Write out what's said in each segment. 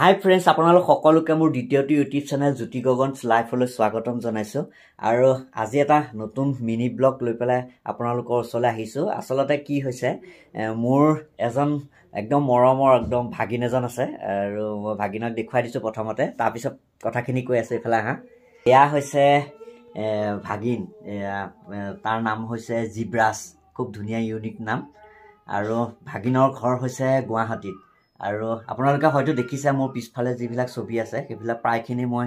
হাই friends, আপোনালোক সকলোকে মোৰ দ্বিতীয়টো ইউটিউব চেনেল জ্যোতি গগনছ লাইফলৈ স্বাগতম জনাইছোঁ। আৰু আজি এটা নতুন মিনি ব্লগ লৈ পেলাই আপোনালোকৰ ওচৰলৈ আহিছোঁ। আচলতে কি হৈছে, মোৰ এজন একদম মৰমৰ একদম ভাগিন এজন আছে আৰু মই ভাগিনক দেখুৱাই দিছোঁ প্ৰথমতে, তাৰপিছত কথাখিনি কৈ আছোঁ। এইফালে আহা, এয়া হৈছে ভাগিন, এয়া তাৰ নাম হৈছে জীৱৰাজ, খুব ধুনীয়া ইউনিক নাম। আৰু ভাগিনৰ ঘৰ হৈছে গুৱাহাটীত। আৰু আপোনালোকে হয়তো দেখিছে মোৰ পিছফালে যিবিলাক ছবি আছে সেইবিলাক প্ৰায়খিনি মই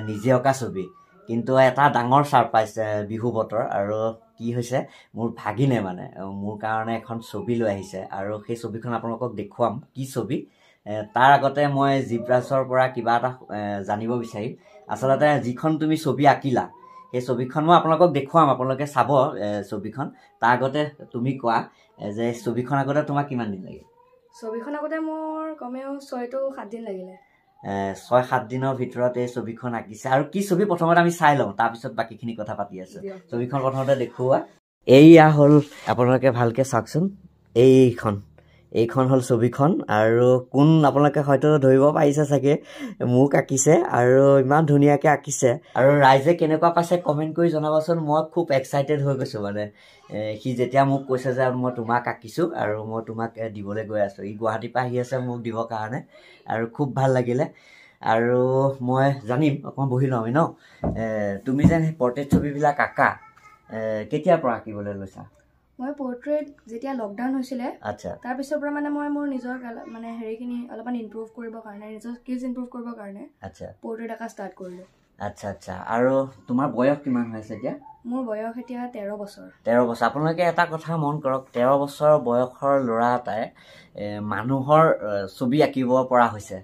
নিজে অঁকা ছবি। কিন্তু এটা ডাঙৰ ছাৰপ্ৰাইজ বিহু বতৰ, আৰু কি হৈছে, মোৰ ভাগিনে মানে মোৰ কাৰণে এখন ছবি লৈ আহিছে আৰু সেই ছবিখন আপোনালোকক দেখুৱাম কি ছবি। তাৰ আগতে মই জীৱৰাজৰ পৰা কিবা এটা জানিব বিচাৰিম। আচলতে যিখন তুমি ছবি আঁকিলা সেই ছবিখন মই আপোনালোকক দেখুৱাম, আপোনালোকে চাব ছবিখন। তাৰ আগতে তুমি কোৱা যে ছবিখন আগতে তোমাক কিমান দিন লাগিল? ছবিখন আগতে মোৰ কমেও 6 to 7 দিন লাগিলে। 6-7 দিনৰ ভিতৰত এই ছবিখন আঁকিছে। আৰু কি ছবি প্ৰথমতে আমি চাই লওঁ, তাৰপিছত বাকীখিনি কথা পাতি আছো। ছবিখন প্ৰথমতে দেখুওৱা। এইয়া হ'ল, আপোনালোকে ভালকে চাওকচোন, এইখন হ'ল ছবিখন। আৰু কোন আপোনালোকে হয়তো ধৰিব পাৰিছে চাগে, মোক আঁকিছে আৰু ইমান ধুনীয়াকে আঁকিছে। আৰু ৰাইজে কেনেকুৱা পাইছে কমেণ্ট কৰি জনাবচোন। মই খুব এক্সাইটেড হৈ গৈছোঁ, মানে সি যেতিয়া মোক কৈছে যে মই তোমাক আঁকিছোঁ আৰু মই তোমাক দিবলৈ গৈ আছোঁ, ই গুৱাহাটীৰ পৰা আহি আছে মোক দিবৰ কাৰণে, আৰু খুব ভাল লাগিলে। আৰু মই জানিম, অকণমান বহি লওঁ আমি ন। তুমি যেন সেই পৰ্ট্ৰেইট ছবিবিলাক আঁকা, কেতিয়াৰ পৰা আঁকিবলৈ লৈছা? মই পৰ্ট্ৰেইট যেতিয়া লকডাউন হৈছিলে, তাৰপিছৰ পৰা মানে মই মোৰ নিজৰ মানে হেৰিখিনি অলপমান ইম্প্ৰুভ কৰিবৰ কাৰণে, নিজৰ স্কিলছ ইম্প্ৰুভ কৰিবৰ কাৰণে পৰ্ট্ৰেইট আঁকা ষ্টাৰ্ট কৰিলোঁ। আচ্ছা আচ্ছা। আৰু তোমাৰ বয়স কিমান হৈ আছে এতিয়া? মোৰ বয়স এতিয়া 13 বছৰ। 13 বছৰ। আপোনালোকে এটা কথা মন কৰক, 13 বছৰ বয়সৰ ল'ৰা এটাই মানুহৰ ছবি আঁকিব পৰা হৈছে।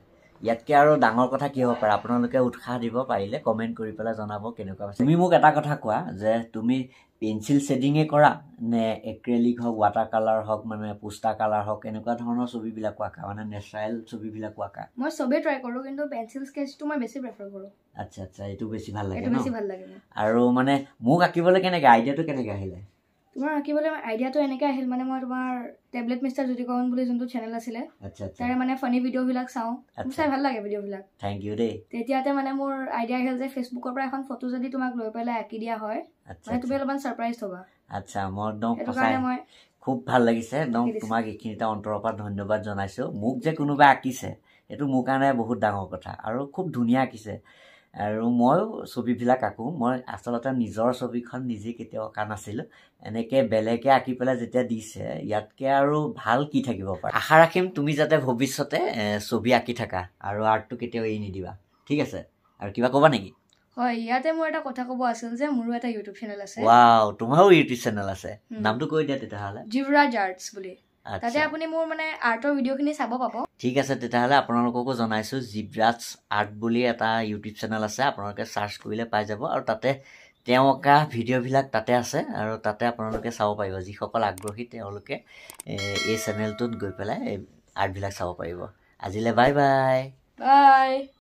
ইয়াতকৈ আৰু ডাঙৰ কথা কি হ'ব পাৰে? আপোনালোকে উৎসাহ দিব পাৰিলে কমেণ্ট কৰি পেলাই জনাব কেনেকুৱা হৈছে। তুমি মোক এটা কথা কোৱা যে তুমি পেঞ্চিল শ্বেডিঙে কৰা নে এক্ৰেলিক হওক, ৱাটাৰ কালাৰ হওক, মানে পোষ্টাৰ কালাৰ হওক, এনেকুৱা ধৰণৰ ছবিবিলাকো আঁকা, মানে নেচাৰেল ছবিবিলাকো আঁকা? মই চবেই ট্ৰাই কৰোঁ, কিন্তু পেঞ্চিল স্কেচটো মই বেছি প্ৰেফাৰ কৰোঁ। আচ্ছা আচ্ছা, এইটো বেছি ভাল লাগে ন? বেছি ভাল লাগে। আৰু মানে মোক আঁকিবলৈ কেনেকৈ আইডিয়াটো কেনেকৈ আহিলে? তোমাৰ আঁকিবলৈ আইডিয়াটো এনেকৈ আহিল, মানে মই তোমাৰ টেবলেট মিষ্টাৰ জ্যোতি গগন বুলি যোনটো চেনেল আছিলে, তাৰে মানে ফানি ভিডিঅ'বিলাক চাওঁ, মোৰ চাই ভাল লাগে ভিডিঅ'বিলাক। Thank U দেই। তেতিয়াতে মানে মোৰ আইডিয়া আহিল যে ফেচবুকৰ পৰা এখন ফটো যদি তোমাক লৈ পেলাই আঁকি দিয়া হয়, মানে তুমি অলপমান ছাৰপ্ৰাইজ হ'বা। আচ্ছা, মই একদম সঁচাই খুব ভাল লাগিছে, একদম তোমাক এইখিনিতে অন্তৰৰ পৰা ধন্যবাদ জনাইছোঁ। মোক যে কোনোবাই আঁকিছে সেইটো মোৰ কাৰণে বহুত ডাঙৰ কথা, আৰু খুব ধুনীয়া আঁকিছে। আৰু ময়ো ছবিবিলাক আঁকো, মই আচলতে নিজৰ ছবিখন নিজে কেতিয়াও অঁকা নাছিলোঁ, এনেকৈ বেলেগে আঁকি পেলাই যেতিয়া দিছে, ইয়াতকৈ আৰু ভাল কি থাকিব পাৰে। আশা ৰাখিম তুমি যাতে ভৱিষ্যতে ছবি আঁকি থাকা আৰু আৰ্টটো কেতিয়াও এৰি নিদিবা, ঠিক আছে? আৰু কিবা ক'বা নেকি? হয়, ইয়াতে মোৰ এটা কথা ক'ব আছিল যে মোৰো এটা ইউটিউব চেনেল আছে। ৱাও, তোমাৰো ইউটিউব চেনেল আছে? নামটো কৈ দিয়া তেতিয়াহ'লে। জীৱৰাজ আৰ্টছ বুলি। তাতে আপুনি মোৰ মানে আৰ্টৰ ভিডিঅ'খিনি চাব পাব। ঠিক আছে, তেতিয়াহ'লে আপোনালোককো জনাইছোঁ, জীৱৰাজ আৰ্ট বুলি এটা ইউটিউব চেনেল আছে, আপোনালোকে চাৰ্চ কৰিলে পাই যাব। আৰু তাতে তেওঁ অঁকা ভিডিঅ'বিলাক তাতে আছে আৰু তাতে আপোনালোকে চাব পাৰিব। যিসকল আগ্ৰহী তেওঁলোকে এই চেনেলটোত গৈ পেলাই এই আৰ্টবিলাক চাব পাৰিব। আজিলৈ বাই বাই। বাই।